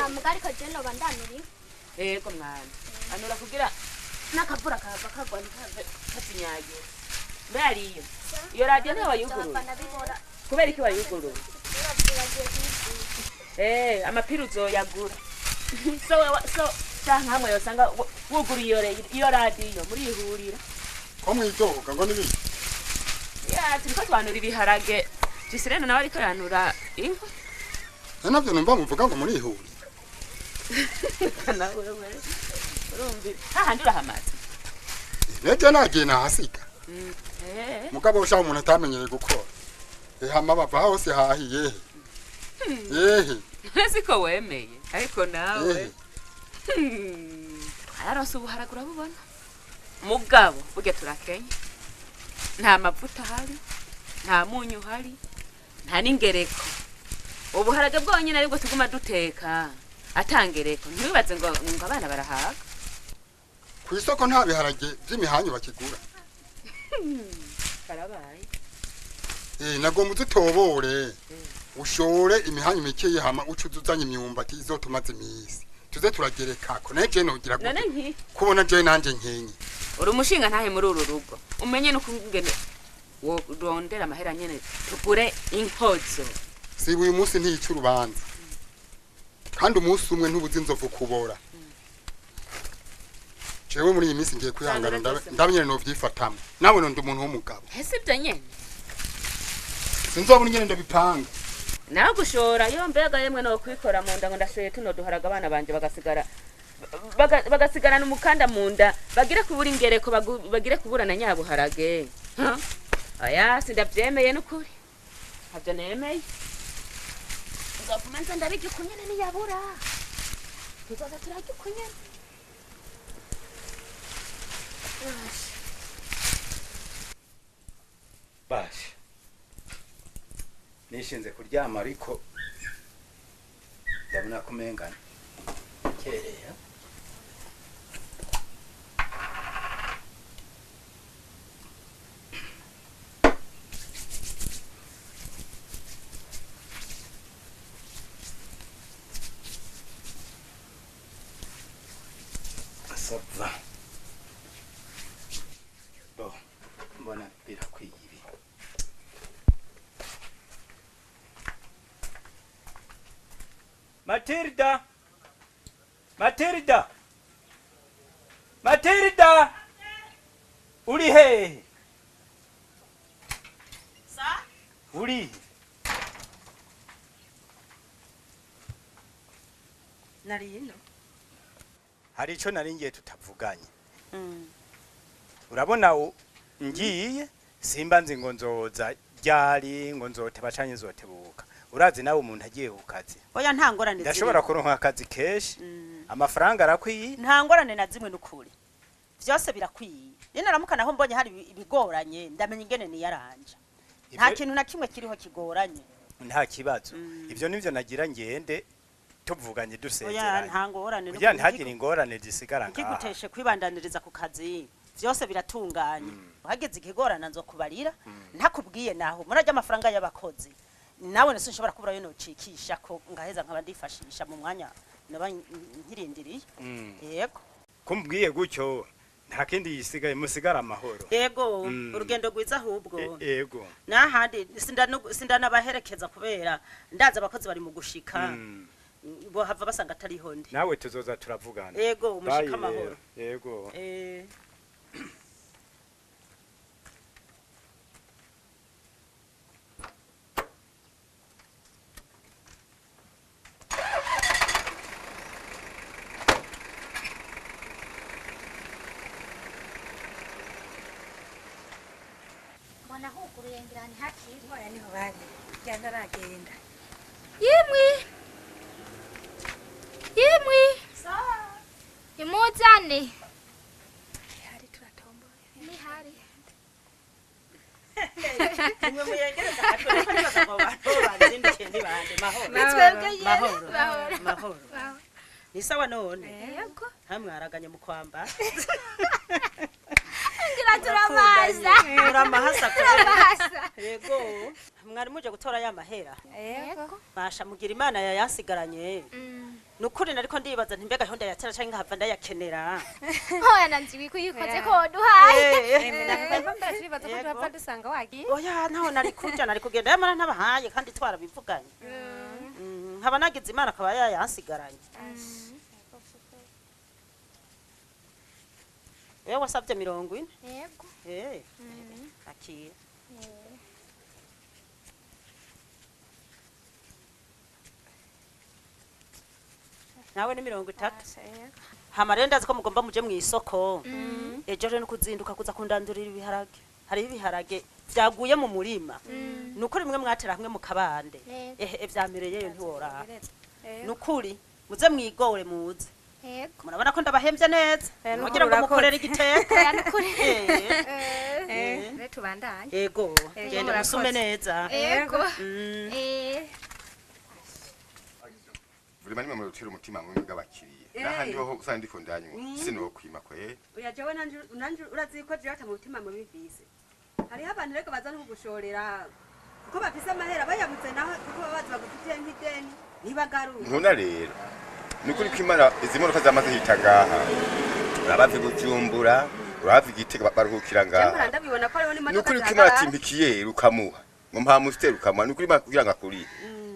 Mugari ko jeno bandanuri. Yego mwana. Anura kugira nakavura kava kagwa nikazinyagira. Mbe ariyo. Iyo radio ntawe wayugurura. Kubera iki wayugurura? Eh, amapira uzoyagura. So canke hamwe yosanga wuguruye iyo radio muri ihurira. Ko mwidoga ngo nibiki? Ya, turiko twanura ibiharage. Jisirene nawe ariko yanura inka. Navyo numva muvuga ngo muri ihurira. Nawe wewe. Urumva hahandi urahamaze. Neje nagiye nahasika. Mugabo usha umuntu atamenyereye gukora. Ehama bava hose hahiye. Ehe. Siko wemeye ariko nawe. Araronse ubuharagura bubona. Mugabo burya turakenya. Nta mavuta hari, nta munyu hari, nta n'ingereko. Ubuharage bwonyine aribwo tuguma duteka. Atangereko ntibibaze ngo abana barahaga. Ku isoko nta biharage by'imihanyu bakigura. Karabaye. Nagomba utobore. Ushore imihanyu mikeye hama ucuzuzanye imyumbati izotumaze imisi. Tuze turagerekako neje nogira gute. Kubona je nanje nkenye. Uri umushinga ntahe muri uru rugo. Umenye n'ukungene wo rondera amahera nyene tugure inkozo. Siba uyu munsi ntiyica urubanza. Kandi umunsi umwe ntubuze inzovu kubora. Jewe muri iyi minsi ngiye kwihangana ndamenye no vyifatamo. Nawe ndi umuntu w'umugabo. Ese ibyo nyene. Sinzobona ingene ndabipanga. Nawe gushora yo mbega yemwe no kwikora mu nda ngo ndashoye tuno duharaga abana banje bagasigara bagasigarana umukanda mu nda bagire kubura ingereko bagire kubura na nyabuharage. Oya sindavyemeye n'ukuri. Ntabyo nemeye. Nzopfuma nza ndabirya ukunyene niyabura. Tuzoza turarya ukunyene. Basha. Nishinze kuryama ariko ndabona kumengana. Kereya. Sava. Bo, mbona birakwiye ibi. Matilda! Matilda! Matilda! Uri hehe? Sa? Uri? Nari ino. Hari ico nari ngiye tutavuganye. Urabona ngiye simba nzi ngo nzoza ryari ngo nzoteba canke nzotebuka. Urazi nawe umuntu agiye ku kazi. Oya nta ngorane zimwe. Ndashobora kuronka akazi keshi. Amafaranga arakwiye. Nta ngorane na zimwe n'ukuri. Vyose birakwiye. Nina ramuka naho mbonye hari ibigoranye ndamenye ingene ni yaranja. Nta kintu na kimwe kiriho kigoranye. Nta kibazo. Ivyo nivyo nagira ngende tuvuganye dusezeranye. Oya nta ngorane n'ukuri. Oya ntagire ingorane zisigara ngaha. Kiguteshe kwibandaniriza ku kazi. Vyose biratunganye. Uhageze ikigorana nzokubarira. Ntakubwiye naho murajya amafaranga y'abakozi. Nawe nese nshobora kubura yo nocikisha ko ngaheza nkaba ndifashisha mu mwanya naba nkirindiriye. Yego. Kumbwiye gutyo nta kindi yisigaye musigara amahoro. Yego, urugendo rwiza ahubwo. Yego. Nahandi sindanabaherekeza kubera ndaza abakozi bari mu gushika. Bo hava basanga atariho ndi. Nawe tuzoza turavugana. Yego, umushika amahoro. Yego. Mbona huguruye ngira ni hakiri. Oya niho bari. Genda ragenda. Yemwe. Yemwe. Sawa. Imuzane. Hari turatomboye. Ni hari. Nimwe muyengereza katwe ko nibaza ngo bantu banzindukiye ntibande mahoro. Twebwe Mahoro. Mahoro. Ni sawa none. Yego. Hamwe araganye mu kwamba. Ngira turamaza. Turamahasa. Turamahasa. Yego. Mwari muje gutora ya mahera. Yego. Basha mugira Imana yayasigaranye. Nukuri nariko ndibaza nti mbega honda yatera canke nkahava ndayakenera. Hoya nanzi wikuyikoze ko duhaye. Mbere turibaza ko duhava dusanga wagiye. Oya ntaho nari kuja nari kugenda yamara ntabahaye kandi twarabivuganye. Nkaba nagize Imana akaba yayansigaranye. Wewe wasabye 40? Yego. Akira. Nawe ni 30. Hama rero ndazi ko mugomba muje mu isoko. Ejo rero kuzinduka kuza kundandurira ibiharage. Hari ibiharage vyaguye mu murima. Nukuri mwe mwatera hamwe mu kabande. Ehe vyamereyeyo ntiworaba. Nukuri muze mwigore muze. Yego. Murabona ko ndabahemvye neza. Mugira ngo mukorere igiteka. Oya nukuri. Rero tubandanye. Yego. Genda musume neza. Yego. Vurima nimwe murutira umutima mwe bw'abakiriye. Nahandi ho usanga ndiko ndanywa sinokwima kwe. Oya jewe nanje urazi ko jewe ata mutima mubi mfise. Hariho abantu reko baza no kugushorera kuko bafise amahera bayabuze naho kuko babazi bagufitiye nk'ideni ntibagaruka. Ntuna rero. Nukuri ko Imana izi modoka zamaze hita ngaha. Urabave Bujumbura, urabave Igitega baruhukira ngaha. Ndabibona ko hariho n'imodoka. Nukuri ko Imana atimpikiye rukamuha. Ngo mpa musiteri rukamuha nukuri Imana kugira ngo akurire.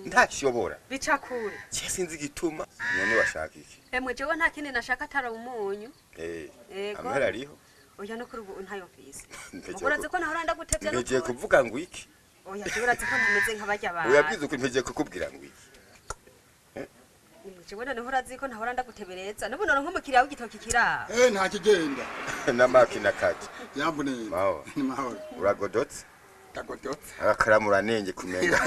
Ntashobora. Bica kure. Je sinzi igituma none washaka iki? Emwe jewe nta kindi nashaka atari umunyu. Amahera ariho. Oya no kuri ubu ntayo mfise. Urazi ko nahora ndagutevya no. Ngiye kuvuga ngo iki? Oya jewe urazi ko ntameze nk'abarya abantu. Oya bwiza uko ngiye kukubwira ngo iki? Jewe noneho urazi ko nahora ndagutebereza. N'ubu none nk'umukiriya w'igitoki kira. Nta kigenda. Namaki nakati. Yamboneye. Mahoro. Ni mahoro. Uragodotse? Ndagodotse. Agakaramu uranenge kumenga.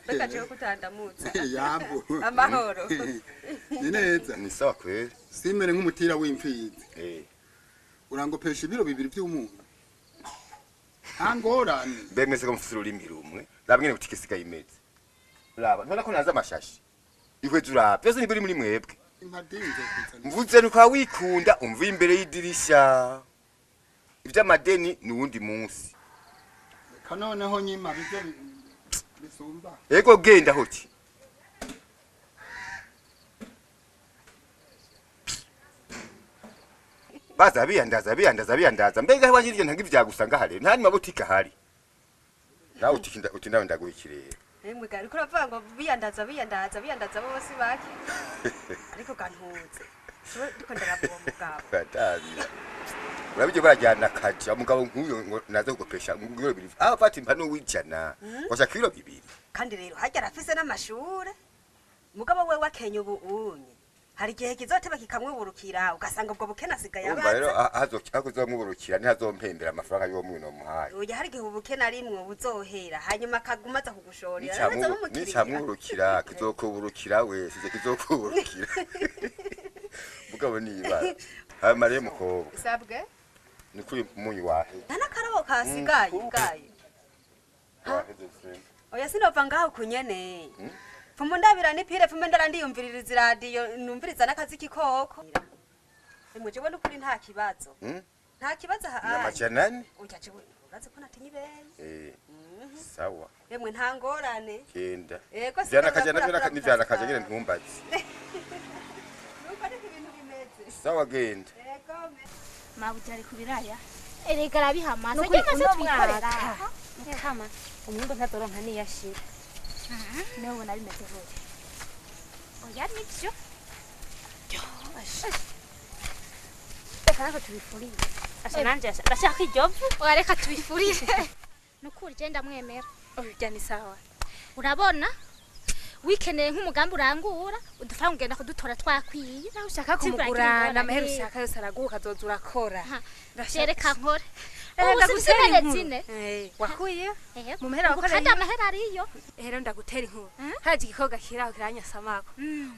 Mbega jewe kutandamutsa. Yambu. Amahoro. Ni neza. Ni sawa kweli. Simere nk'umutira w'imfizi. Urangopesha ibiro 2 by'umunyu. Ntangorane. Mbe mwese ko mufise ururimi rumwe. Raba ngene butike isigaye imeze. Raba ntubona ko naza amashashi. Ihweze uraba byose ni biri muri mwebwe. Mvuze nuko wikunda umva imbere y'idirisha. Ivy'amadeni ni uwundi munsi. Kanoneho nyima bize bisumba. Ego genda hoti. Baza biyandaza biyandaza biyandaza mbega wanje iryo ntanga ivyagusanga hare nta nyuma butike ahari. Nawe utikinda utinda ndaguhikirera. Emwe gari ko uravuga ngo biyandaza biyandaza biyandaza bose baki. Ariko gantuze. Ndiko ndaraba uwo mugabo. Batazira. Urabije barajyana kaja umugabo nkuyo ngo naze kugopesha ibiro 2. Ah fati mpano wijana. Kwasha kilo 2. Kandi rero hajya arafise n'amashure. Mugabo we wakenya ubu unye. Hari igihe kizoteba kikamwiburukira ugasanga ubwo bukene asigaye abanza. Umva rero hazo akuzomwiburukira ntihazompembera amafaranga y'uwo mwino muhaye. Oya hari igihe ubukene arimwo buzohera hanyuma akaguma aza kugushorera. Nicamwurukira kizokuburukira we sije kizokuburukira. Mugabo ni ibara. Hama rero mukobwa. Sabwe? Nikuri munyu wahe. Nta nakarabo kasigaye gaye. Oya sinova ngaho kunyene. Fumu ndabira nipire fumu ndarandiyumviririza iradiyo numviriza n'akazi kikoko. Emwe jewe nukuri nta kibazo. Nta kibazo ha. Namajana? Oya jewe urazi ko natinye ibeyi. Sawa. Emwe nta ngorane. Genda. Yego vyana kajana vyana nivyana kajana ntumbaze. Nuko ariko ibintu bimeze. Sawa genda. Yego. Mabuja ari kubiraya. Erega arabihamasa. Nukuri twikorera. Mukama umwimbo ntazoronka niyashira. Nawe ubona bimeze gute? Oya nivyo. Reka nako tubifurire. Asha nanje ndashaka iryovu. Oya reka tubifurire. Nukuri je ndamwemera. Oya ni sawa. Urabona wikeneye nk'umugambi urangura udufaranga ugenda kudutora twakwiye. Nawe ushaka kumugurana amahera ushaka yose araguha ukazoza urakora. Reka nkore. Ubu sifise zine. Wakuye mu mahera wakoreye. Kandi amahera ariyo. Rero ndagutera inkuru. Haje igikoga kiraho kiranyasamako.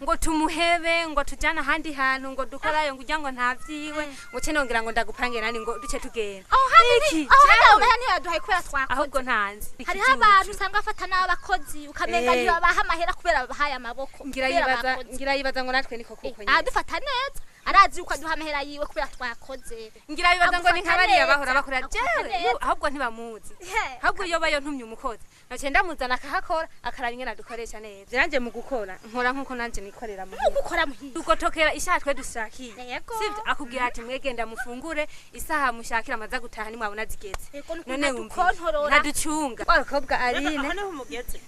Ngo tumuhebe ngo tujana ahandi hantu ngo dukorayo ngo ujya ngo nta vyiwe ngo ce nongira ngo ndagupange nani ngo duce tugenda. Aho handi aho handi amahera ntiyaduhaye kubera twakoze. Ahubwo ntanzi. Hariho abantu usanga bafata n'abakozi ukamenga ntibabaha amahera kubera babahaye amaboko. Ngira yibaza ngo natwe niko kuko nyine. Adufata neza. Arazi yuko aduha amahera yiwe kubera twakoze. Ngira bibaza ngo ni nk'abariya bahora bakora jewe ahubwo ntibamuzi. Ahubwo iyo bayo ntumye umukozi. Naciye ndamuzana akahakora akaraba ingene adukoresha neza. Nanje mu gukora nkora nkuko nanje nikorera mu. Nuko ukora muhira. Dugotokera isaha twe dushakiye. Sivyo akubwira ati mwegenda mufungure isaha mushakira amaza gutaha nimwabona zigeze. None wumva ntaducunga. Abakobwa Aline. Aho niho mugeze.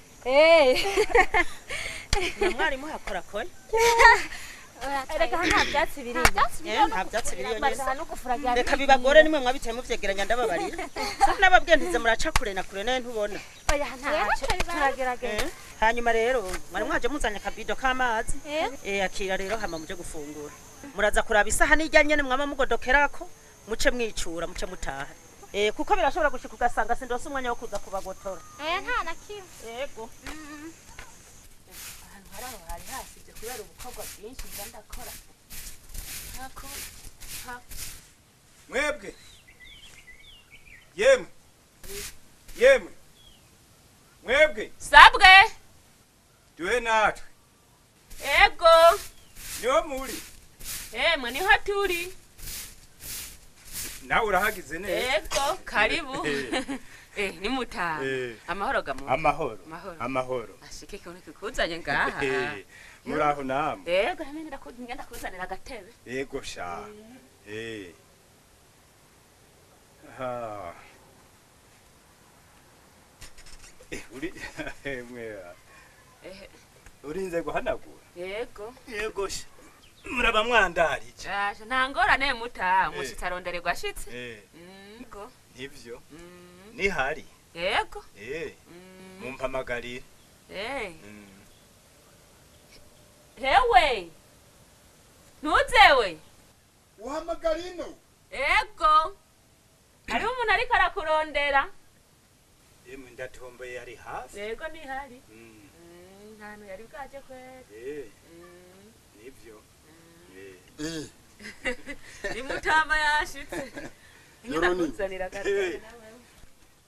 Mwarimu hakora kora. Erega nta byatsi biri. Nta byatsi biri nyene. Reka bibagore nimwe mwabitaye muvyegeranya ndababarira. Nababwiye ntize muraca kure na kure naye ntubona. Oya ntaco turagerageza. Hanyuma rero mwari mwaje muzanye akabido k'amazi. Akira rero hama muje gufungura. Muraza kuraba isaha n'ijya nyene mwaba mugodokerako muce mwicura muce mutaha. Kuko birashobora gushika ugasanga sindose umwanya wo kuza kubagotora. Nta na kimwe. Yego. Ahantu haraho hari hasivye kubera ubukorwa bwinshi nza ndakora. Ntako mwebwe yemwe yemwe mwebwe sabwe duhe natwe. Ego niho muri. Emwe niho turi. Nawe urahagize neza. Ego karibu. Ni mutaha. Amahoro gamu. Amahoro. Amahoro. Ashike kiboneke kuzanye ngaha. Muraho namwe. Ego hamwe ndakuzanira ndakuzanira agatebe. Ego sha. Ha. Uri mwe. Urinze guhanagura. Yego. Yego sha. Muraba mwandarije. Asha nta ngorane mutaha umushitsi arondererwa ashitse. Yego. Nivyo. Nihari. Yego. Mumpamagarire. Hewe. Ntuzewe. Uhamagarino. Yego. Hariho umuntu ariko arakurondera. Yemwe ndatomboye ari hafi. Yego nihari. Ntantu yari bwaje kwera. Nivyo. Ni mutama yashitse. Ndakuzanira agatebe.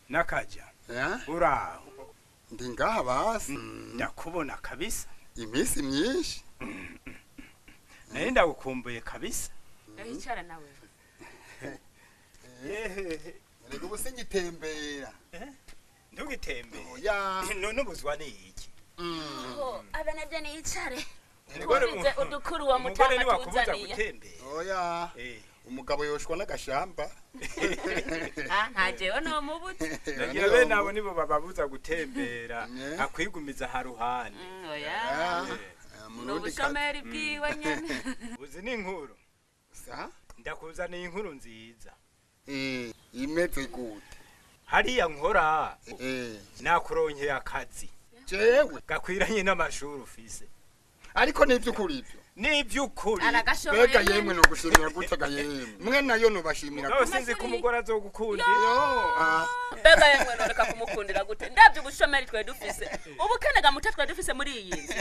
Nakaja. Uraho. Ndi ngaha basi. Ndakubona kabisa. Iminsi myinshi. Naye ndagukumbuye kabisa. Icara nawe. Rega ubu singitembera. Ndugitembera. Oya. None ubuzwa ni iki? Abe navyo niyicare. Umugore udukuru wa mutama tuzaniye. Oya. Umugabo yoshwa n'agashamba. Nta jewe no mubutse. Nagira bene abo nibo bababuza gutembera akwigumiza haruhande. Oya. N'ubushomeri bwiwe nyene. Uzi ni inkuru. Sa? Ndakuzaniye inkuru nziza. Imeze gute? Hariya nkora. Nakuronkeye akazi. Jewe gakwiranye n'amashuri ufise. Ariko nivyukuri ivyo. Nivyukuri. Mbega yemwe no gushimira gutega yemwe. Mwe nayo no bashimira. Nawe sinzi ko umugore azogukundira. Mbega yemwe noreka kumukundira gute? Ndavye ubushomeri twe dufise. Ubukenega muta twe dufise muri iyi nzu.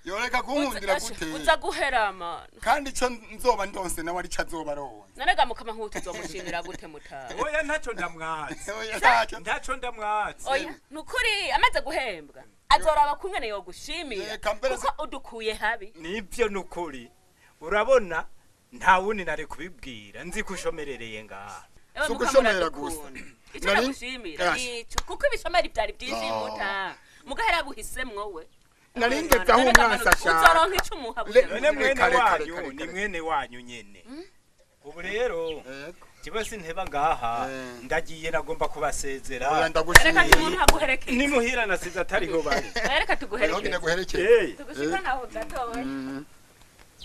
Yoreka kunkundira gute? Uza guherama. Kandi ico nzoba ndonse nawe ari azoba aronse. Narega mukama nkuti uzomushimira gute mutaha? Oya ntaco ndamwatse. Ntaco ndamwatse. Oya nukuri amaze guhembwa. Azoraba kumwene yogushimira kuko udukuye habi. Nivyo nukuri. Urabona nta wundi nari kubibwira nzi kushomerereye ngaha. Sugushomera gusa. Ico nagushimira ico kuko ibishomeri byari byinshi muta. Mugahera buhisemwo we. Naringeze aho umwansi ashaka. Uzoronka ico umuha None mwene wanyu ni mwene wanyu nyene. Ubu rero kiba sinteba ngaha ndagiye nagomba kubasezera. Reka umuntu aguherekeze. Nimuhira nasize atariho bari. Reka tuguherekeze. Tugushika naho gatoya.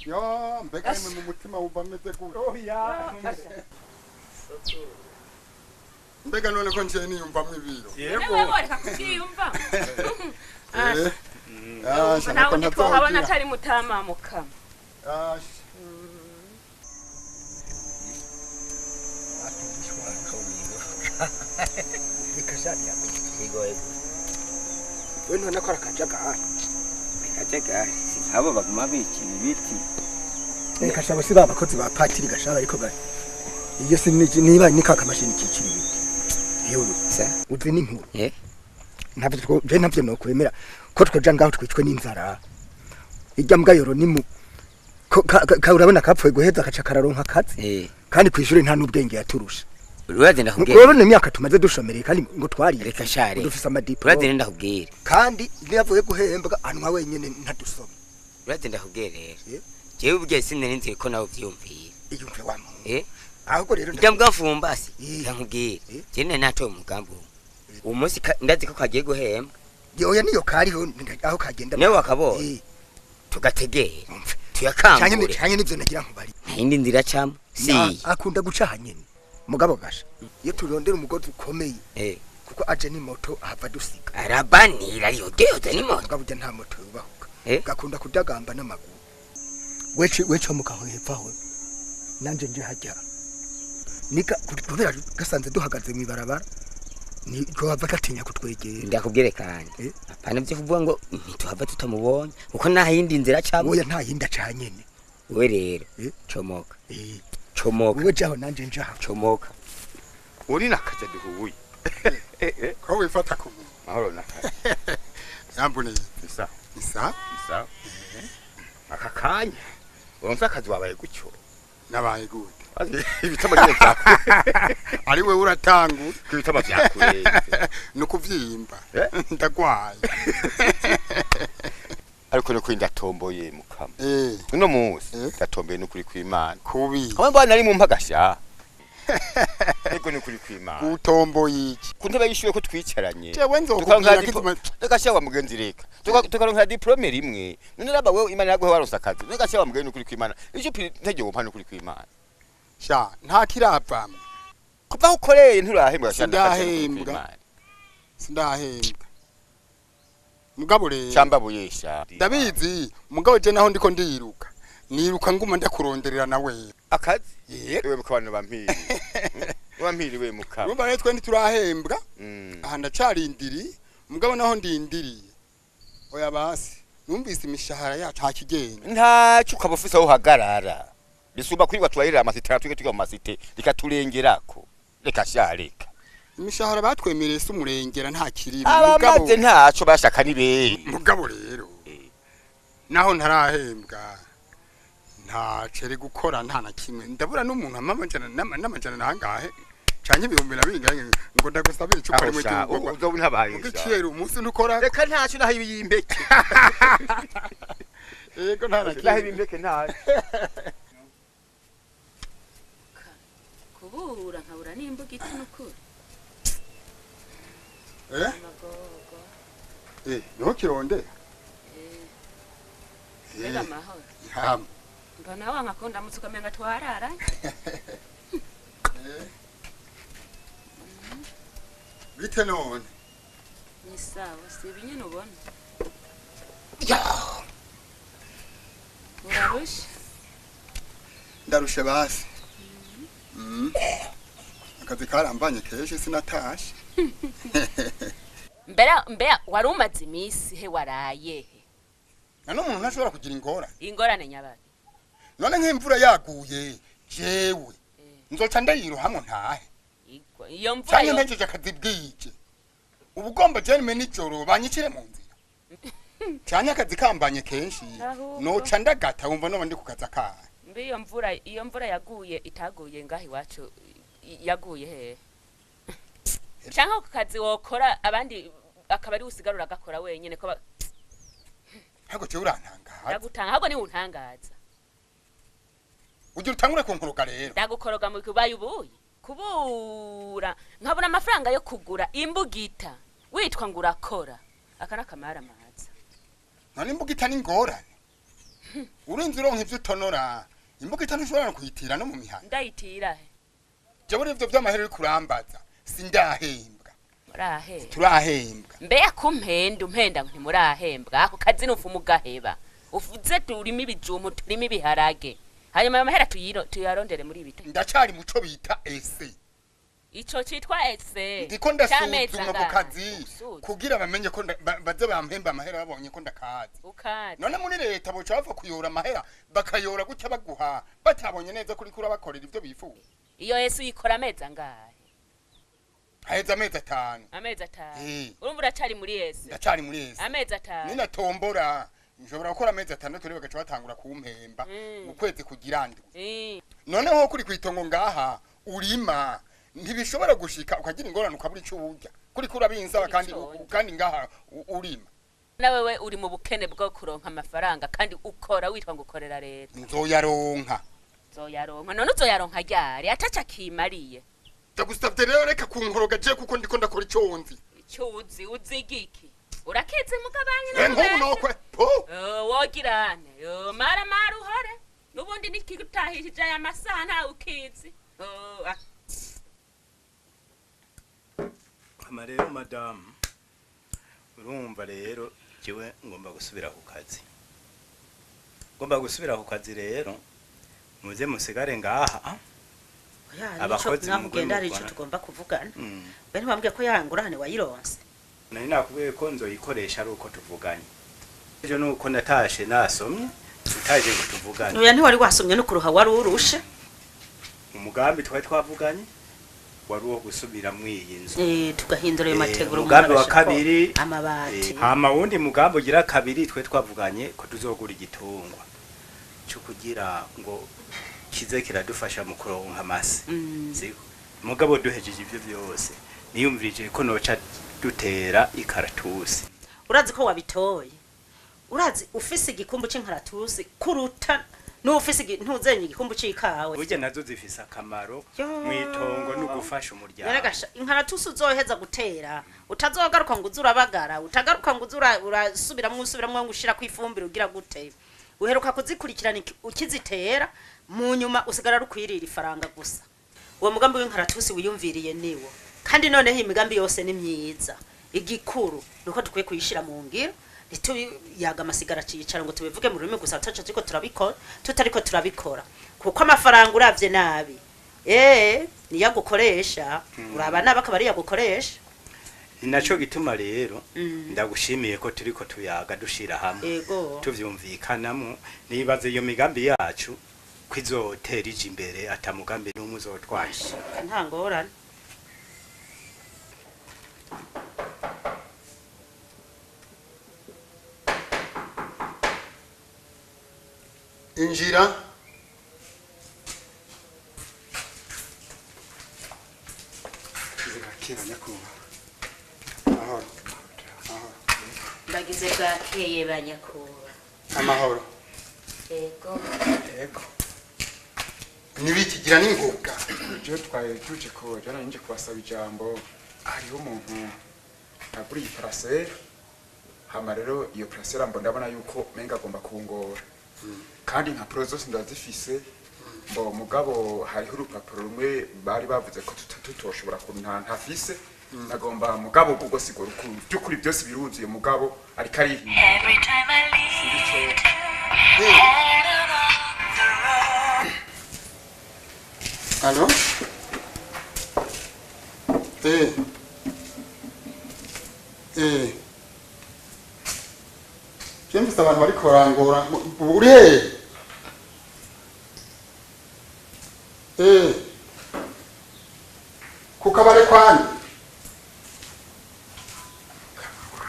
Yo mbega nimwe mu mutima wumva ameze gute? Oya. Mbega none ko nje niyumvamwo ibiro. Yego. Reka kuvyiyumva. Nawe ntitwohabona atari mutama mukama. Reka sha bigoye. We none ko akajagari. Akajagari si nk'abo baguma bikina ibiti. Reka sha bose babakozi ba patiri gashara ariko gari. Iyo si niba ni kaka mashini kikira ibiti. Yewe sa uzi n'inkuru. Ntabwo je ntavyo no kwemera ko twoja ngaho twicwe n'inzara. Ijya mbwa yoro ni mu ka urabona kapfuye guheza akaca kararonka akazi. Kandi kwishure nta n'ubwenge yaturusha. Urazi ndakubwira. Urabona imyaka tumaze dushomereye kandi ngo twariye. Reka share. Dufise amadiplome. Urazi ndakubwira. Kandi iyo yavuye guhembwa anwa wenyene ntadusoma. Urazi ndakubwira rero. Jewe ubwiye sinari nzi ko nawe uvyumvira. Iyumve wa muntu. Ahubwo rero ijya mbwa mfumbasi. Ndakubwira. Je nari natoye umugambi. Uwo munsi ndazi ko kagiye guhembwa. Yoya niyo kariho aho kagenda. Niwe wakabonye. Tugategera. Tuyakangure. Canye nivyo nagira nkubari. Ntindi nzira camo. Si. Akunda guca hanyene. Mugabo gasha iyo turondera umugozi ukomeye kuko aje ni moto ahava dusiga arabanira ariyo geyoza ni moto mugabo ujya nta moto yubahuka gakunda kudagamba n'amaguru wece mukaho hepfaho nanje nje hajya nika kubera gasanze duhagaze mu ibarabara ni ko hava gatinya kutwegera ndakubwire kandi apana byo kuvuga ngo ntituhava tutamubonye kuko nta yindi nzira camo oya nta yindi acanyene we rero comoka chomoka wewe jaho nanje njaho chomoka uri nakaje duhuye ko wifata ku mahoro nakaje yambone isa isa isa aka kanya uronse akazi wabaye gutyo nabaye gute ibitama byo byakure ari wewe uratangura ibitama byakure nukuvyimba ndagwaye ariko nuko ndatomboye mukama uno munsi ndatomboye nukuri kw'Imana kubi aho mbana ari mu mpagasha ego nukuri kw'Imana utomboye iki ku ntebe y'ishure ko twicaranye jewe nzokubwira kizima reka wa mugenzi reka tukaronka diplome rimwe none raba wewe Imana yaguhe waronse akazi reka wa mugenzi nukuri kw'Imana icyo ntege wompa nukuri kw'Imana sha nta kiravamwe kuva aho ukoreye nturahembwa sindahembwa sindahembwa mugabo rero cyamba buyesha ndabizi mugabo je naho ndiko ndiruka niruka nguma ndakuronderera nawe akazi yewe mukabano bampiri bampiri we mukaba urumva rero twe ntiturahembwa aha ndacarindiri mugabo naho ndindiriye oya basi numvise imishahara yacu hakigenda ntacyo ukaba ufise aho uhagarara bisumba kuri batwahirira amasite natwe tuga mu masite rikaturengerako reka sha reka imishahara batwemereye se umurengera nta kirimo abamaze ntaco bashaka ni bere mugabo rero naho ntarahembwa nta cere gukora nta na kimwe ndabura n'umuntu amamajana n'amajana nangahe canke ibihumbi na bingahe ngo ndagusabira icupa rimwe ry'ubwogwa uzoba ntabaye ugiciyera umunsi ntukora reka ntaco naho ibiyimpeke yego nta na kimwe naho ibimpeke ntaco kubura nkabura n'imbuga itanukura niho kirondera mbega amahoro yama mbona wanga ko ndamutse ukamenga twararanye bite none ni sawa si ibi nyene ubona urarushe ndarushe basi akazi karambanye kenshi sinatashe mbera mbera wari umaze iminsi he waraye he none umuntu ntashobora kugira ingorane ingorane nyabaki none nk'imvura yaguye jewe nzoca ndayirohamwo ntahe iyo mvura canke mpejeje akazi bwije uba ugomba jewe nime nijoro banyicire mu nzira canke akazi kambanye kenshi noca ndagata wumva noba ndi ku kazi akahe mbe iyo mvura yaguye itaguye ngaho iwacu yaguye hehe canke ku kazi wokora abandi akaba ari usigarura agakora wenyene ko ntabwo jewe urantangaza ndagutanga ahubwo niwe untangaza ugira utangure kunkoroga rero ndagukoroga mu kubaye ubuye kubura nkabura amafaranga yo kugura imbugita witwa ngo urakora aka n'akamara amaza none imbugita ni ingorane urinze uronka ivyo utonora imbugita ntushobora no kuyitira no mu mihana ndayitira he jewe ivyo vy'amahera uri kurambaza sindahembwa murahembwa turahembwa mbeya kumpenda umpenda ngo ntimurahembwa ako kazi nufu mugaheba ufuze turimo ibijumbu turimo ibiharage hanyuma ayo mahera tuyarondere muri ibi ndacari muco bita ese Ico citwa ese. Ndiko ndasuzuma ku kazi kugira bamenye ko baze bampemba amahera babonye ko ndakazi. Ukazi. None muri leta boca bava kuyora amahera bakayora gutya baguha batabonye neza kuri kuri abakorera ivyo bifuza. Iyo Yesu yikora amezi angahe? Haheze amezi 5. Amezi 5. Urumva uracari muri Yesu? Ndacari muri Yesu. Amezi 5. Nina tombora nshobora gukora amezi 6 rero bagaca batangura kumpemba mu kwezi kugira ndwi. Noneho kuri kwitongo ngaha urima ntibishobora gushika ukagira ingorane ukabura ico urya kuri kuri abinsaba kandi ngaha urima. Nawe we uri mu bukene bwo kuronka amafaranga kandi ukora witwa ngo ukorera leta. Nzoyaronka. Nzoyaronka. None uzoyaronka ryari ataca kimariye? Ndagusavye rero reka kunkoroga je kuko ndiko ndakora ico nzi. Ico uzi uzigiki? Urakize mugabanye na nkubu nokwe. Po. Wogirane. Mara mara uhore. Nubundi nikigutahishije aya masaha nta ukizi. Ama rero madamu urumva rero jewe ngomba gusubira ku kazi. Ngomba gusubira ku kazi rero muze musigare ngaha. Abakozi mugenda ari ico tugomba kuvugana. Bene bambwiye ko yangurane wayironse. Nari nakubwiye ko nzoyikoresha ari uko tuvuganye. Ejo nuko natashe nasomye utaje ngo tuvugane. Oya ntiwari wasomye no kuruha wari urushe. Umugambi twari twavuganye wari uwo gusubira mwiyi nzu. Tugahindura ayo mategura umugambi wa kabiri amabati. Hama wundi mugambi ugira kabiri twe twavuganye ko tuzogura igitungwa cyo kugira ngo kize kiradufasha mu kuronka amase. Siko mugabo duhejeje ivyo byose niyumvirije ko noca dutera ikaratusi. Urazi ko wabitoye. Urazi ufise igikumbu c'inkaratusi kuruta n'ufise ntuzenye igikumbu c'ikawe. Burya nazo zifise akamaro mwitongo no gufasha umuryango. Yaragasha inkaratusi uzoheza gutera utazogaruka ngo uzurabagara utagaruka ngo uzura urasubiramwo usubiramwo ngo ushira kwifumbira ugira gute. Uheruka kuzikurikirana ukizitera mu nyuma usigara rukwirira ifaranga gusa. Uwo mugambi w'inkaratusi wiyumviriye niwo. Kandi noneho imigambi yose ni myiza. Igikuru nuko dukwiye kuyishira mu ngiro. Yaga amasigara cicara ngo tubivuge mu rurimi gusa taca turiko turabikora tutariko turabikora kuko amafaranga uravye nabi niyagukoresha uraba nabi akaba ari yagukoresha. Ni naco gituma rero ndagushimiye ko turiko tuyaga dushira hamwe tuvyumvikanamo nibaze iyo migambi yacu kwizotera ije imbere atamugambi n'umwe uzotwasha nta ngorane. Injira. Kira nyakuba. Amahoro. Amahoro. Ndagize bwakeye ba nyakuba. Amahoro. Yego. Yego. Nibikigira n'ingoga. Je twaye tuje ko jana nje kubasaba ijambo hariho umuntu aguriye parcelle hama rero iyo parcelle mbo ndabona yuko menga agomba kungora. Kandi nka pro zose ndazifise mbo mugabo hariho urupapuro rumwe bari bavuze ko tutoshobora kunta ntafise nagomba mugabo ubwo sigora ukuru byukuri byose biruzuye mugabo ariko ari Allo? Jemfise abantu bariko barangora uri hehe? Ku kabare kwani?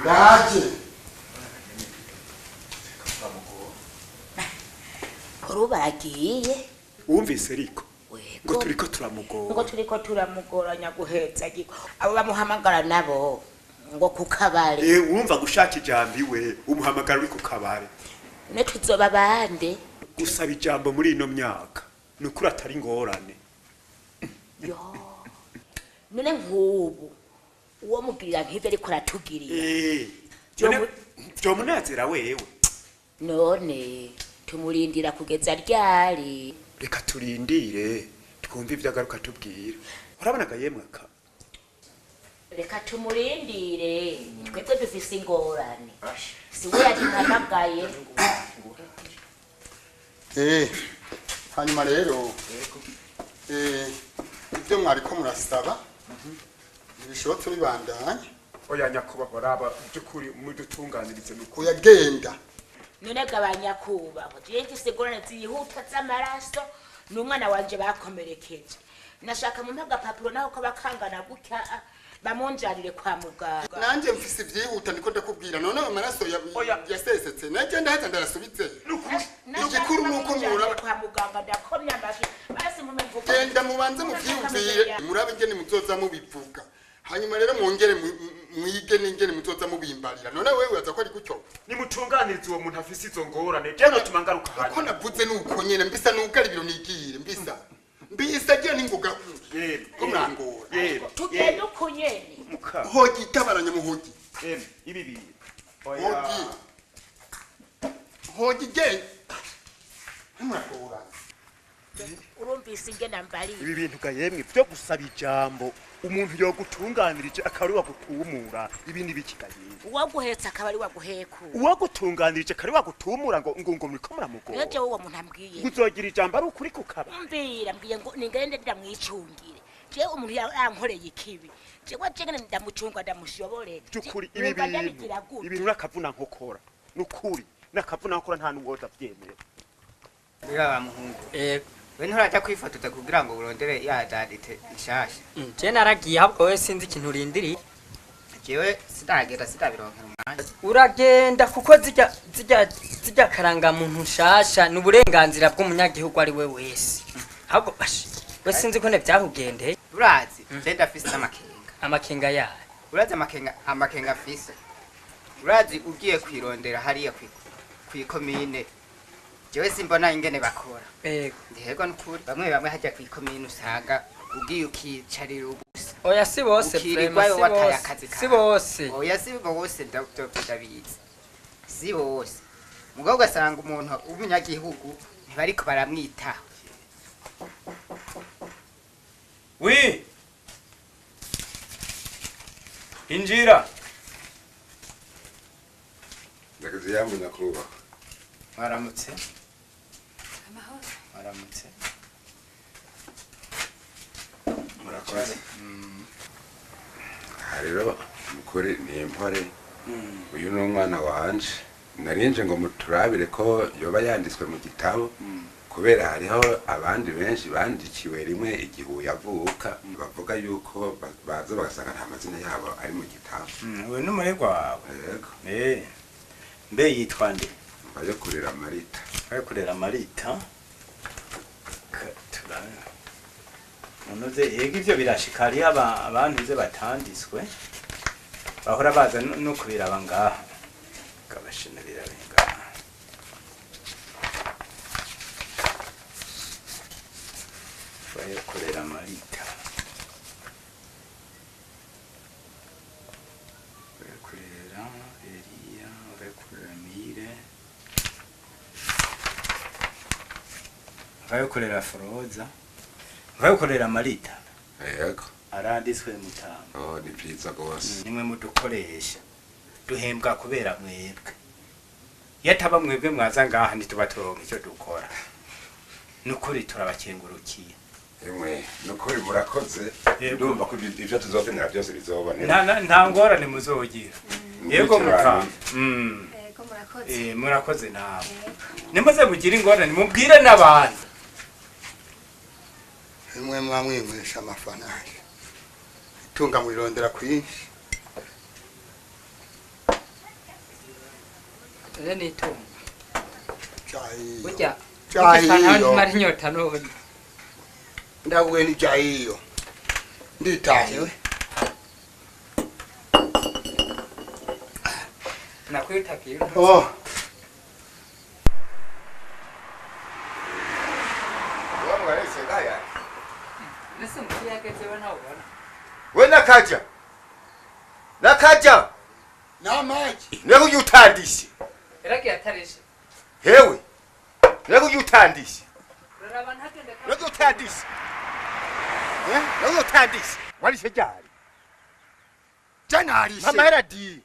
Ndaje. Urubagiye. Wumvise riko ngo turiko turamugora. Ngo turiko turamugoranya guhetsa giko. Abo bamuhamagara nabo ngo kukabare. Wumva gushaka ijambo iwe umuhamagara uri kukabare. Ne tuzoba bande. Gusaba ijambo muri ino myaka nukuri atari ngorane. Yo. None nkubu uwo mugirira nk'ivyo ariko aratugirira. Byo munezera wewe. None tumurindira kugeza ryari? Reka turindire twumve ivyo agaruka tubwira. Urabona gayemwe ka. Reka tumurindire twebwe dufise ingorane. Si we yaduhamagaye. Hanyuma rero ibyo mwariko murasaba Ibishotse bibandanye. Oya nyakubahwa raba byukuri mudutunganirize nuko. Oyagenda. None gabanya kubahwa. Je mfise ingorane zihuta z'amaraso n'umwana wanje bakomerekeje. Nashaka mu mpagapapuro naho ko bakangana gutya bamunjarire kwa muganga. Nanje mfise ivyihuta niko ndakubwira none amaraso yasesetse naje ndaheza ndarasubitse. Igikuru nuko muraba kwa muganga ndakomya amashi basi mumevuga. Genda mubanze muvyiyumvire murabe ingene muzoza mubivuga. Hanyuma rero mwongere mwige n'ingene muzoza mubimbarira. None wewe uraza ko ari gutyo. Nimutunganirize uwo muntu afise izo ngorane. Je notuma ngaruka hanyuma. Uko navuze nuko nyene mbisa nugara ibiro nigire mbisa. Mbisa je ningoga. Ko murangora. Tugenda uko nyene. Hogi itabaranya muhogi. Ibi bintu. Hogi. Hogi je. Murangora. Urumvise ingene mbari. Ibi bintu gayemwe byo gusaba ijambo umuntu yo gutunganirije akari wagutumura ibi ni biki gayemwe. Uwaguhetsa akaba ari waguhekura. Uwagutunganirije akari wagutumura ngo ngo ngo muriko muramugora. Nje uwo muntu ambwiye. Uzogira ijambo ari ukuri kukaba. Mbira mbwiye ngo ningende ndamwicungire. Je umuntu yankoreye ikibi. Je wajengene ndamucunga ndamushobore. Byukuri ibi bintu. Ibintu nakavuna nkokora. Nukuri nakavuna nkokora nta nuwoza vyemera. Mbega wa muhungu. We nturaja kwifotoza kugira ngo urondere ya identite nshasha. Je naragiye ahubwo we sinzi ikintu urindiriye. Jewe sinagera sinabironkera umwanya. Uragenda kuko zijya karanga muntu nshasha ni uburenganzira bw'umunyagihugu ari we wese. Ahubwo bash we sinzi ko ne byakugendeye. Urazi je ndafise amakenga. Amakenga yayo. Urazi amakenga afise. Urazi ugiye kwirondera hariya kwikomine. Jewe simbona ingene bakora. Yego. Ndihego nukuri bamwe bamwe hajya kwikomine usanga ugiye ukicarira ubusa. Oya si bose vraiment si bose. Si bose. Oya si bose ndabizi. Si bose. Mugabo ugasanga umuntu w'umunyagihugu ntibariko baramwitaho. Oui. Injira. Ndakazi yambu nakuba. Mwaramutse. Mwaramutse. Murakoze. Rero mukuri ni impore. Uyu ni umwana wanje. Narinje ngo muturabire ko yoba yanditswe mu gitabo. Kubera hariho abandi benshi bandikiwe rimwe igihe yavuka bavuga yuko baza bagasanga nta mazina yabo ari mu gitabo. Uyu ni umuregwa wawe. Yego. Mbe yitwa nde? Bayo kurera Marita. Bayo kurera Marita. Unoze yego ivyo birashika ari abantu ze batanditswe bahora baza no kubiraba ngaha kabashina birabenga. Bayo kurera Marita. Bayo kurera Elia, bayo kurera Mire. Bayo kurera Froza. Bayo kurera Marita. Yego. Aranditswe mutama. Oh ni byiza gose. Nimwe mudukoresha. Duhembwa kubera mwebwe. Yataba mwebwe mwaza ngaha ntituba turonka icyo dukora. Nukuri turabakengurukiye. Emwe nukuri murakoze. Ndumva ko ivyo tuzokenera byose bizobonera. Nta ngorane muzogira. Yego mutama. Yego murakoze. Murakoze nawe. Nimuze mugire ingorane mubwire n'abantu. Mwe mwamwinywesha amafaranga. Itunga murirondera kwinshi. Rero ni itunga. Chahiyo. Burya Chahiyo. Mara inyota none. Ndabuye ni chahiyo. Nditahiwe. Nakwitakiye. Oh. We nakaja. Nakaja. Namaji. Nego yutandishe. Eraki atarishe. Hewe. Nego yutandishe. Nego yutandishe. Eh? Nego yutandishe. Walishe jari. Jana alishe. Mama hera di.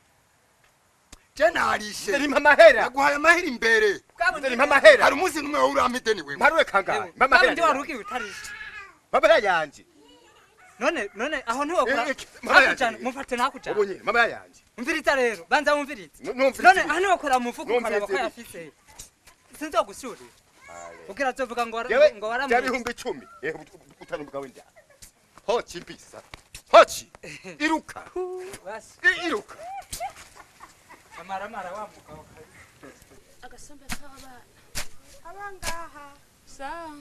Jana alishe. Ndari mama hera. Naguhaye amahera imbere. Ndari mama hera. Hari umunsi numwe wowe urampiteni wewe. Mparuwe kangahe? Mama hera. Ndi waruki utarishe. Mama hera yanje. None aho ntiwokora. Mama yanje. Hakujana mufate ntakujana. Ubonye mama yanje. Umviriza rero, banza wumvirize. Numviriza. None aho ntiwokora mu mufuko Numviriza ukaraba ko ibi. yafise. Sinzogusurira. Kugira azovuga ngo Jewe ngo waramwize. bya 10,000. Utanu bwawe nda. Hochi mbisa. Hochi. Iruka. Basi. Iruka. Amaramara wa mugabo. Agasombe k'abana. Abangaha. Sawa.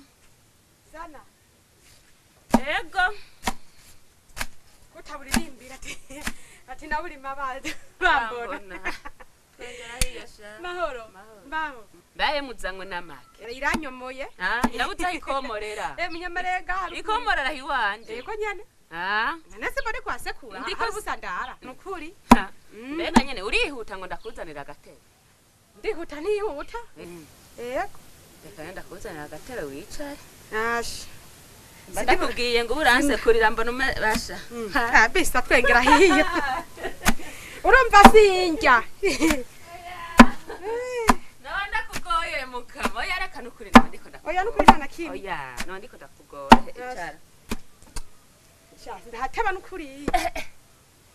Sana. Ego. Kutabulirimbira ati naburi mabazi bambona. Mahoro. Mbaho. Mbaye muzanywe n'amake. Iranyomoye. Ah, irabuza ikomorera. Munyamarega. Ikomorera hiwanje. Yego nyene. Ah. Nese mbone kwa sekura. Ndiko busandara. Nukuri. Mbega nyene urihuta ngo ndakuzanira agatebe. Ndihuta nihuta. Yego. Reka ndakuzanira agatebe wicare. Ashi. Ndakubwiye ngo uransekurira mbona umebasha. Kabisa twengera hiyo. Urumva sinjya. No ndakugoye mukama. Oya reka nukuri ndiko ndakugoye. Oya nukuri nta na kimwe. Oya no ndiko ndakugoye. Icara. Sha ndahateba nukuri.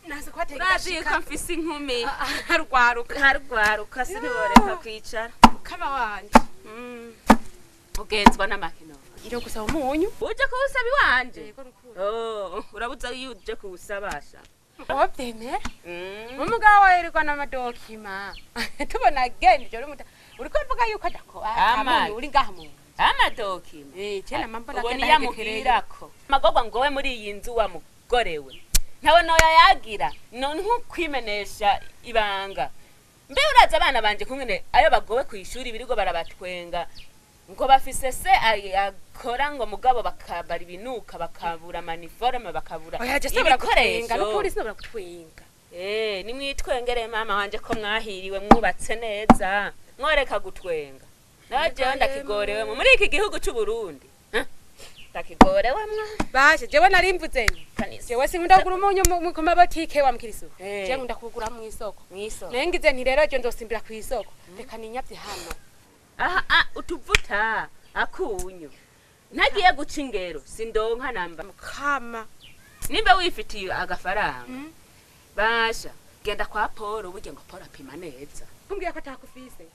Naze kwatega Urazi ko mfise inkumi. Harugwaruka. Harugwaruka siniboreka kwicara. Kama wanje. Ugenzwa n'amakino. Iro gusaba umunyu. Uje kuwusaba iwanje? Oh, urabuza iyo uje kuwusabasha. Wobyemera? Umugabo wayerekwa n'amadokima. Tubona genda ijoro muta. Uriko mvuga yuko adako. Amunyu uri ngaha mu. Amadokima. Cena mambona Ubona iyamubwirako. Amagorwa ngowe muri iyi nzu wa mugorewe. Ntawe noya yagira. No ntukwimenesha ibanga. Mbe uraza abana banje kungene ayo bagowe kwishuri birigo barabatwenga. Ngo bafise se akora ngo mugabo bakabara ibinuka bakabura maniforme bakabura Oya je sinabura gutwenga nukuri sinabura gutwenga. Nimwitwengere mama wanje ko mwahiriwe mwubatse neza mworeka gutwenga. Nawe jewe ndakigorewe muri iki gihugu c'u Burundi. Ndakigorewe mwa. Bashe jewe narimvuze. Jewe sinkunda kugura umunyu ku mabotike wa mukirisu. Jewe nkunda kugura mu isoko. Nengize nti rero je ndosimbira ku isoko. Reka ninyavye hano. Aha utuvuta akunyu. Nagiye guca ingero sindonka namba. Mukama. Nimba wifitiye agafaranga. Basha genda kwa Paul burya ngo Paul apima neza. Kumbwiye ko atakufise.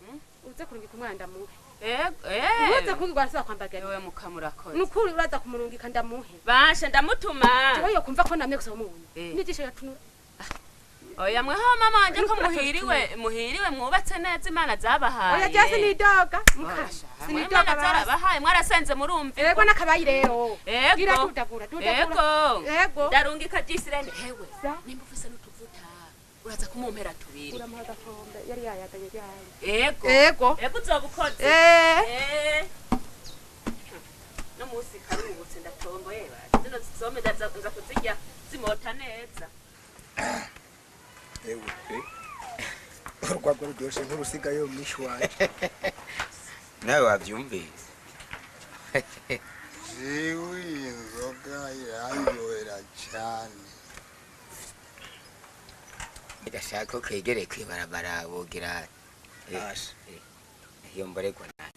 Uze kurungika umwana ndamuhe. Ego. Uze kungirwa arasaba kwambagana. Ewe mukamurakoze. Nukuri uraza kumurungika ndamuhe. Basha ndamutuma. Jewe yo kumva ko namye gusaba umunyu. Nijisho yatunura. Oya mweho mama wanje ko muhiriwe mwubatse neza Imana zabahaye. Oya je sinidoga. Mukasha. Sinidoga zarabahaye mwarasenze murumva. Ego nakabayi rero. Ego. Gira tudagura. Ego. Ego. Ndarungika jisirene hewe. Nimba ufise n'utuvuta uraza kumumpera tubiri. Uramuha agakombe yari yayaganye yayo. Ego. Ego. Ego uzobukoze. No musi karubutse ndatomboye ba. Zino zisome ndaza kuzirya zimota neza. Ewe. Urwagwa ruryoshe nk'urusigayo mwishi wanje. Nawe wavyumvise. Jewe inzoga irandyohera cane. Ndashaka ko kwegere kwibarabara wogira. Asha. Iyo mboregwa nayo.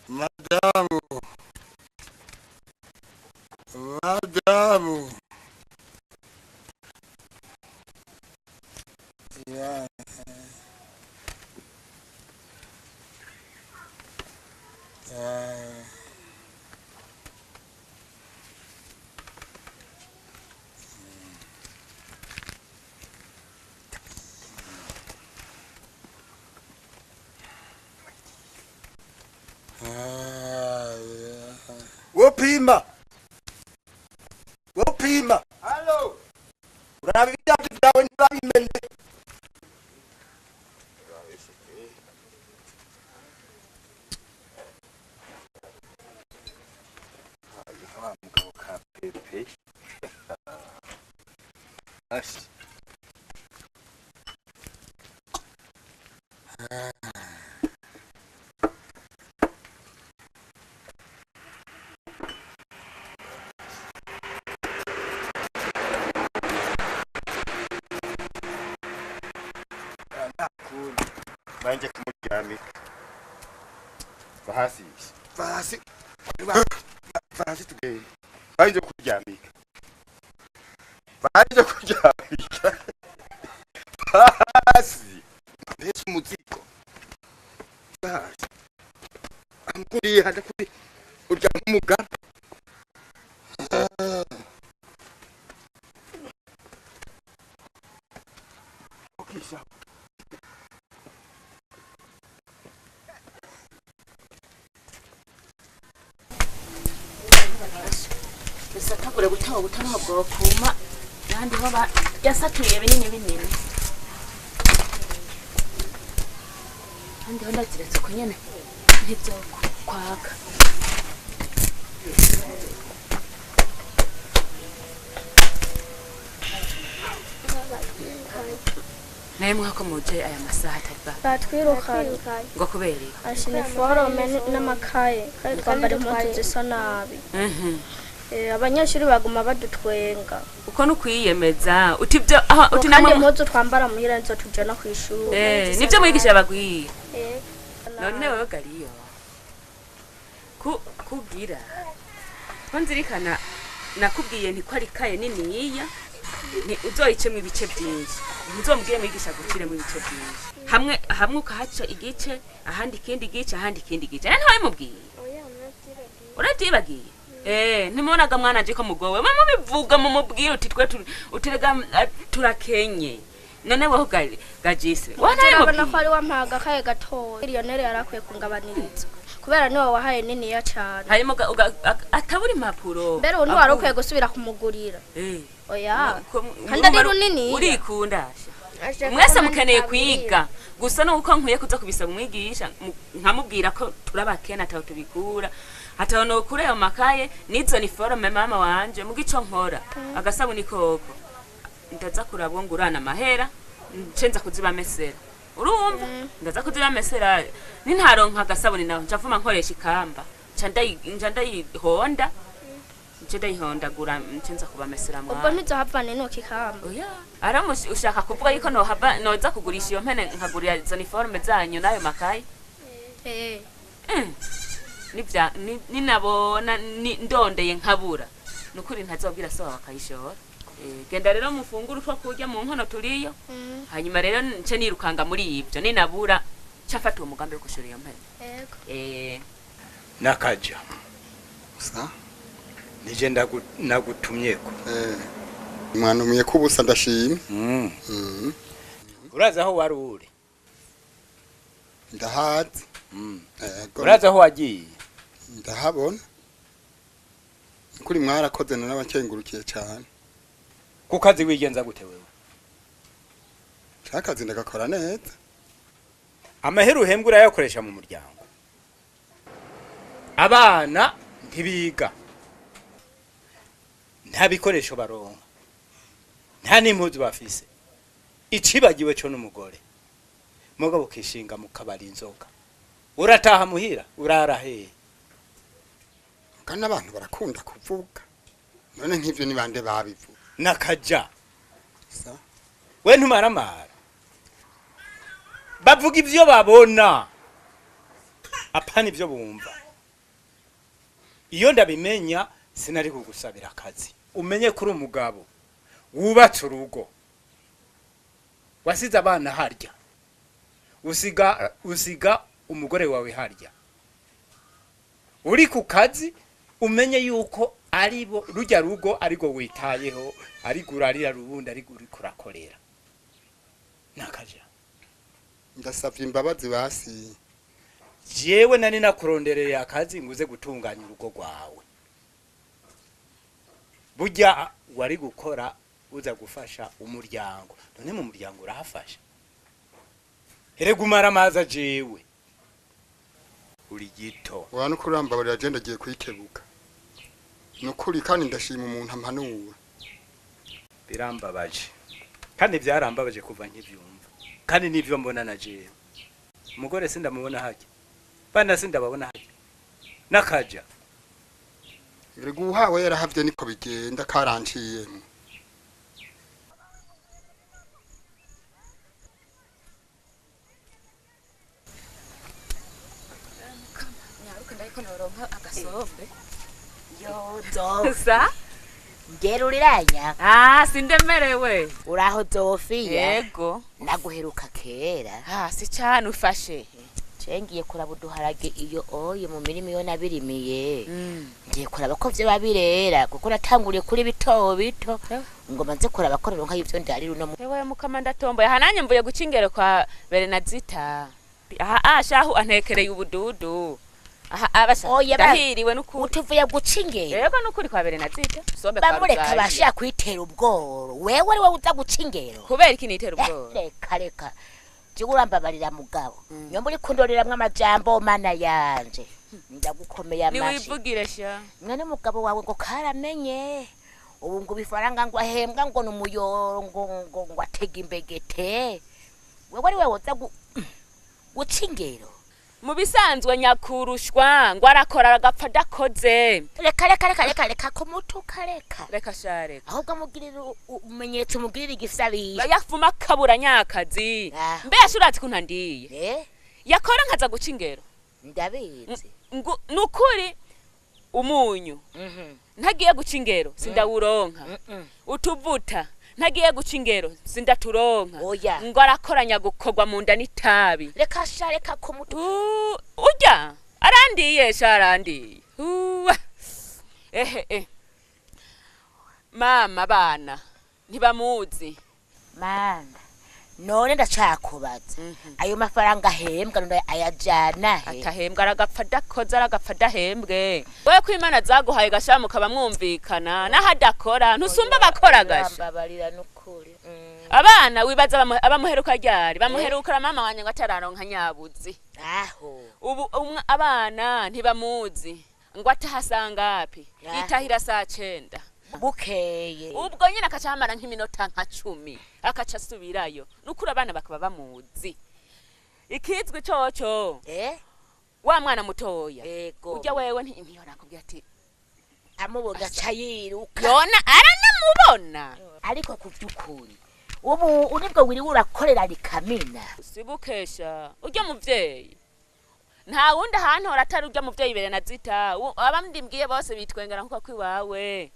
Madamu. Madamu. Yeah. Wopima. Wopima. Hello. Uraba ibyacu byawe ntibabimene. Wa mugabo ka pepe. Ashi. Banje kumuryamika. Vahasi. Vahasi. Vahasi tugende. Banje kuryamika. Banje kuryamika. Vahasi. Mbese umuzigo. Vahasi. Amkuri hada kuri urya nk'umugabo. Okay, sawa. Bisatagure gutaba gutama bwokuma nandi ho yasatuye binini binini kandi ho ndaziretse ko nyene ntibyo kwaka naye mwako muje aya masaha atari batwirukanye ngo kubera ashine forome n'amakaye kandi twambara impuzu zisa nabi. Abanyeshuri baguma badutwenga uko nukwiyemeza uti byo aho uti namwe impuzu twambara muhira nizo tujana kwishuri. Nivyo mwigisha bagwiye. None wewe gariyo kugira ko nzirikana nakubwiye nti ko ari kaye niniya ni uzoyicemwe ibice byinshi muzomubwire mwigisha guciremo ibice byinshi hamwe hamwe ukahaca igice ahandi ikindi gice ahandi ikindi gice ntawe mubwiye urabyibagiye. Ntimubonaga mwana nje ko mugowe mama bivuga mumubwire uti twe utirega turakenye none weho gajise urabona ko ari wampaga kaye gatoya miliyoneri yarakwiye kungabaniriza kubera niwe wahaye niniya cyane harimo atabura impapuro mbere ubu wari ukwiye gusubira kumugurira. Oya kandi ari runini urikunda mwese mukeneye kwiga gusa nuko nkwiye kuza kubisaba umwigisha nkamubwira ko turabakena ataho tubikura ataho no kure ayo makaye nizo ni forme mama wanje mugico nkora agasabuni koko ndaza kurabo ngurana amahera ncenza kuzibamesera urumva ndaza kuzibamesera nintaronka agasabuni naho ncavuma nkoresha ikamba nca ndayihonda nce ndayihondagura ncenza kubamesera mwana ubwo ntizohavane nuko ikamba. Oya aramushi ushaka kuvuga yuko nohava noza kugurisha iyo mpene nkagurira izo niforme zanyu nayo makaye. Nivya ninabona ndondeye nkabura nukuri ntazobwira so bakayishora. Genda rero mufungura utwo kurya mu nkono turiyo hanyuma rero nce nirukanga muri ibyo ninabura cafata uwo mugambi wo gushora iyo mpene. Nakaja sa nije nagutumyeko. Mwanumiye ko ubusa ndashima. Uraza aho wari uri? Ndahazi. Uraza aho wagiye? Ndahabona. Kuri mwarakoze narabakengurukiye cyane. Kukazi wigenza gute wewe? Chakazi ndagakora neza. Amahera uhembwa urayakoresha mu muryango. Abana ntibiga. Nta bikoresho baronka. Nta n'impuzu bafise. Icibagiwe cyo n'umugore. Mugabo kishinga mu kabari inzoga. Urataha muhira urara he? Kandi abantu barakunda kuvuga. None nk'ivyo ni bande babivuga? Nakaja. Sa we ntumaramara. Bavuga ivyo babona. Apana ivyo bumva. Iyo ndabimenya sinari kugusabira akazi. Umenye kuri umugabo wubatse urugo. Wasize abana harya. Usiga umugore wawe harya. Uri ku kazi umenye yuko aribo rujya rugo ariko witayeho ari gurarira rubundi ari kurakorera. Nakaja. Ndasavye imbabazi basi. Jewe nani nakurondereye akazi nguze gutunganya urugo rwawe. Burya wari gukora uza gufasha umuryango. None mu muryango urahafasha. Erega umara amazi jewe. Uri gito. Wa nukuramba bari agenda giye kwikebuka. Nukuri kandi ndashima umuntu ampanura. Birambabaje. Kandi byarambabaje kuva nkivyumva. Kandi nivyo mbona na jewe. Umugore sindamubona hake. Bana sindababona hake. Nakaja. Erega uhawe yarahavye niko bigenda karanciyemo. ko noronka agasombe. Yo Sa? Ngeruriranya. Ah, sindemerewe. Uraho Zofiya. Yego. Naguheruka kera. Ah, si cyane ufashe. Cengiye kuraba uduharage iyo oye mu mirimo iyo nabirimiye. Ngiye kuraba ko vyo babirera kuko natanguriye kuri bito bito. Ngo manze kuraba ko ronka ivyo ndarira uno. Ewe mukama ndatomboye. Aha nanye mvuye guca ingero kwa Berenazita. Aha ashahu antekereye ubududu. Aha abasha ndahiriwe n'ukuri. Utuvuye guca ingero. Yego n'ukuri kwa Berenazita. Sombe kwa Bamureka bashaka kwitera ubworo. Wewe ari wewe uza guca ingero. Kubera iki nitera ubworo? Reka reka. Jigurambabarira mugabo. Nyomba uri kundoreramwe amajambo mana yanje. Ndagukomeye amashi. Niwivugire sha. Mwene mugabo wawe ngo karamenye. Ubu ngo bifaranga ngo ahembwa ngo numuyoro ngo ngo ngo atega imbegete. Wewe ari wewe uza guca ingero. Mu bisanzwe nyakurushwa ngo arakora agapfa adakoze. Reka reka reka reka reka kumutuka reka. Reka sha reka. Ahubwo mugirira umenyetso mugirira igisabisho. Yafuma kabura nyakazi. Mbe yashuratse kuntandiye. Yakora nkaza guca ingero. Ndabizi. Nukuri umunyu. Ntagiye guca ingero sindawuronka. Utuvuta ntagiye guca ingero sindaturonka. Ngo arakoranya gukorwa mu nda n'itabi. Reka sha reka kumutu. Urya arandiye sha arandiye. Ehe. Mama bana ntibamuzi. Mana none ndacakubaza. Ayo mafaranga ahembwa none ayajana he? Atahembwa aragapfa adakoze aragapfa adahembwe. Wewe ko Imana zaguhaye gasha mukaba mwumvikana naho adakora ntusumba abakora gasha. Mbabarira nukuri. Abana wibaza abamuheruka ryari bamuherukira mama wanje ngo atararonka nyabuzi. Aho. Ubu abana ntibamuzi ngo atahasanga api itahira saa 9. Bukeye. Ubwo nyine akaca hamara nk'iminota nka 10 akaca asubirayo nukuri abana bakaba bamuzi. Ikizwi coco wa mwana mutoya ujya wewe ntiyo nakubwiye ati amubona aca yiruka. Yona aranamubona. Ariko kuvyukuri ubu unibwo wiri urakorera rikamina. Sibukesha ujya muvyeyi nta wundi ahantu atari ujya muvyeyi Berenazita. Abamdimbwiye bose bitwengera nkuko kwiwawe.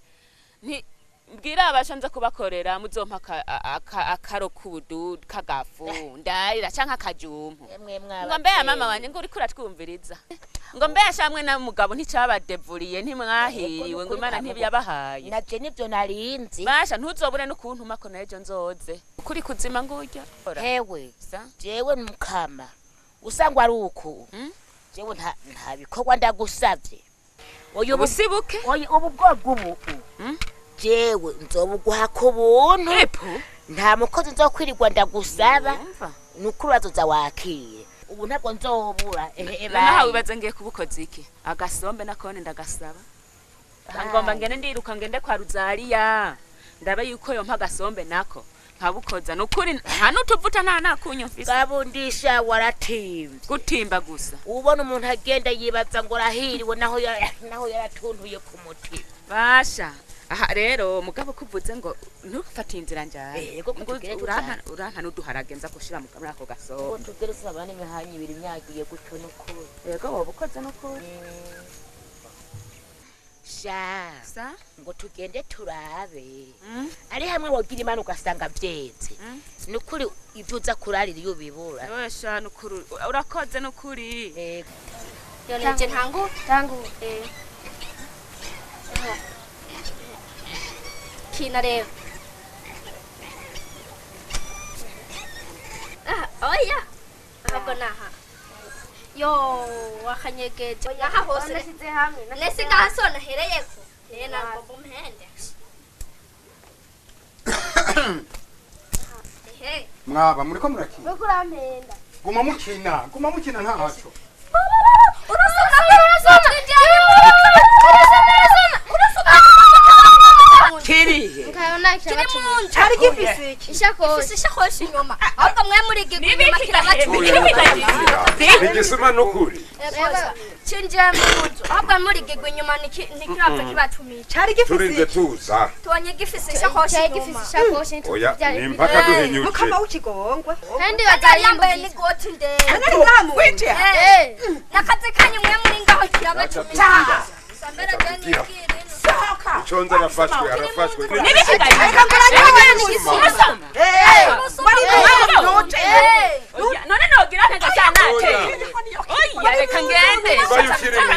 Nti mbwira abashanze kubakorera muzompa akaro kubudu kagafu ndarira canka akajumpu. Ngo mbe ya mama wanje ngo uriko uratwumviriza. Ngo mbe yashamwe na mugabo nticabadevuriye ntimwahiriwe ngo Imana ntibiyabahaye. Naje nivyo narinzi. Basha ntuzobure n'ukuntuma ko nejo nzoze. Kuri kuzima ngurya. Hewe jewe mukama usangwa ari uku. Jewe nta bikorwa ndagusavye. Oyo busibuke. Oyo ubu bwobwo ubu. Jewe nzobuguha ku buntu. Nta mukozi nzokwirirwa ndagusaba. Nukuri bazoza wakire. Ubu ntabwo nzobura. Naho wibaze ngiye kubukoza iki? Agasombe nakone ndagasaba. Ngomba ngende ndiruka ngende kwa Ruzariya. Ndabe yuko yompa agasombe nako. Nkabukoza nukuri nta nutuvuta nta nakunyo mfise. Gabundisha waratimvye. Gutimba gusa. Ubona umuntu agenda yibaza ngo arahiriwe naho naho yaratuntuye ku mutima. Basha. Aha rero mugabo kuvuze ngo ntufate inzira njye. Yego uranka nuduharage nza gushira mu kamera ako gaso. Ngo tugere sabane imihanyi ibiri myagiye gutyo nukuri. Yego wobukoze nukuri. Sha. Ngo tugende turabe. Ari hamwe wogira Imana ugasanga byeze. Nukuri ivyo uza kurarira iyo bibura. Oya sha nukuri urakoze nukuri. Yego. Yone ntangu tangu Kina rero. Ah, oya. Ahubwo naha. Yo, wakanyegeje. Aha hose nasize hamwe. Nese ngaso nahereyeko. Nena ngomba umpende. Ehe. Mwaba muriko murakina. Uriko urampenda. Guma mukina, guma mukina nta haco. Urasoma, urasoma. Urasoma, urasoma. Urasoma. Kirihe? Kiri mu nzu. Cari gifise iki? Ishakoshi. Ishakoshi inyuma. Ahubwo mwe muri inyuma kirabatumije. Igisuma nukuri. Cinjiye mu nzu. Ahubwo muri inyuma ntikirapfa kibatumije. Cari Turinze tuza. Tubonye gifise ishakoshi inyuma. Gifise ishakoshi. Oya, ni mpaka duhinyuje. Mukama w'ikigongwe. Kandi yambaye n'igoti ndende. Nari Nakazi kanyu mwe muri ngaho kirabatumije. Iconza arafashwe arafashwe. None nogira nte gashanate. Oya reka ngende.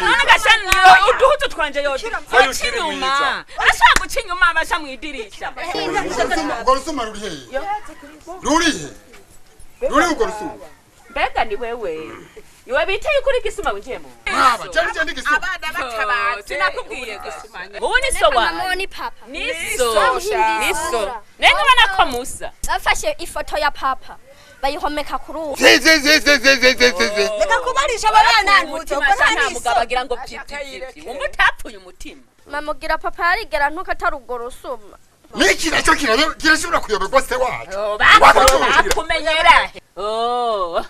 None gashana uduhuzu twanje yo. Inyuma. Arashaka guca inyuma abasha mwidirisha. Urwo rusuma ruri hehe? Ruri he? Ruri urwo rusuma? Mbega ni wewe. Niwe biteye kuri gisuma winjiyemo. Mwaba cyari cyari gisuma. Abana batabaze. Sinakubwiye gisuma. Ubu ni so wa. Mama ni papa. Ni so. Ni so. Nenga bana ko musa. Bafashe ifoto ya papa. Bayihomeka kuri ubu. Ze ze ze ze ze ze ze ze. Reka kubarisha abana ntuzo ko nta mugabo agira ngo pyi. Wumva utapfuye umutima. Mama ugira papa yarigera ntuko atari urwo rusuma. Niki nacyo kirashobora kuyoberwa se wacu. Bakumenyera. Oh.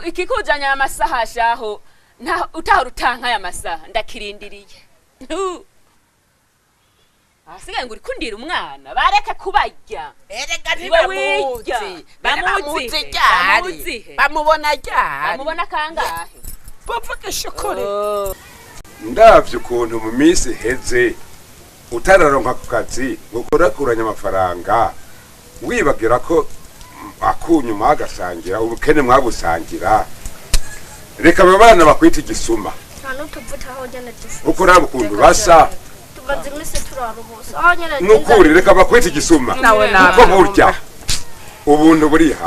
Ikikujanya amasaha shaho nta utahora utanka aya masaha ndakirindiriye. Asigaye ngo urikundira umwana bareke kubarya. Erega ntibamuzi. Bamuzi ryari? Bamubona ryari? Bamubona kangahe? Bavugisha ukuri. Ndavye ukuntu mu minsi iheze utararonka ku kazi ngo ukurakuranye amafaranga wibagira ko akunyuma agasangira ubukene mwabusangira reka aba bana bakwita igisuma uko uraba ukuntu basa nukuri reka bakwita igisuma kuko burya ubuntu buriha.